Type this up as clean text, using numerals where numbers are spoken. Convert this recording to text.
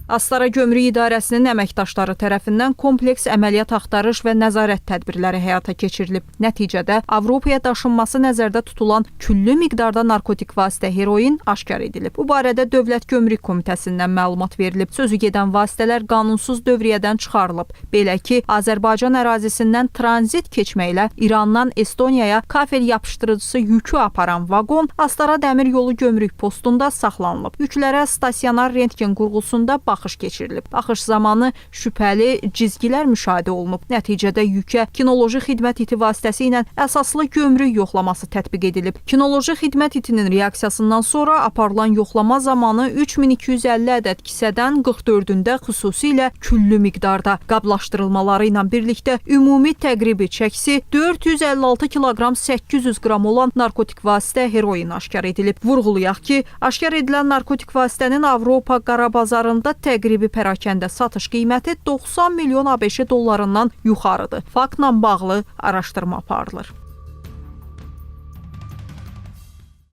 Astara Gömrük İdarəsinin əməkdaşları tərəfindən kompleks əməliyyat axtarış və nəzarət tədbirləri həyata keçirilib. Nəticədə Avropaya daşınması nəzərdə tutulan küllü miqdarda narkotik vasitə heroin aşkar edilib. Bu barədə Dövlət Gömrük Komitəsindən məlumat verilib. Sözü gedən vasitələr qanunsuz dövriyyədən çıxarılıb. Belə ki, Azərbaycan ərazisindən tranzit keçməklə İrandan Estoniyaya kafel yapışdırıcısı yükü aparan vaqon Astara dəmir yolu gömrük postunda saxlanılıb. Yüklərə stasionar rentgen qurğusunda baxış keçirilib. Baxış zamanı şübhəli cizgilər müşahidə olunub. Nəticədə yükə kinoloji xidmət iti vasitəsilə əsaslı gömrük yoxlaması tətbiq edilib. Kinoloji xidmət itinin reaksiyasından sonra aparılan yoxlama zamanı 3250 ədəd kisədən 44-ündə xüsusilə küllü miqdarda qablaşdırılmaları ilə birlikdə ümumi təqribi çəkisi 456 kiloqram 800 qram olan narkotik vasitə heroin aşkar edilib. Vurğulayaq ki, aşkar edilən narkotik vasitənin Avropa qara bazarında təqribi pərakəndə satış qiyməti 90 milyon ABŞ dollarından yuxarıdır. Faktla bağlı araşdırma aparılır.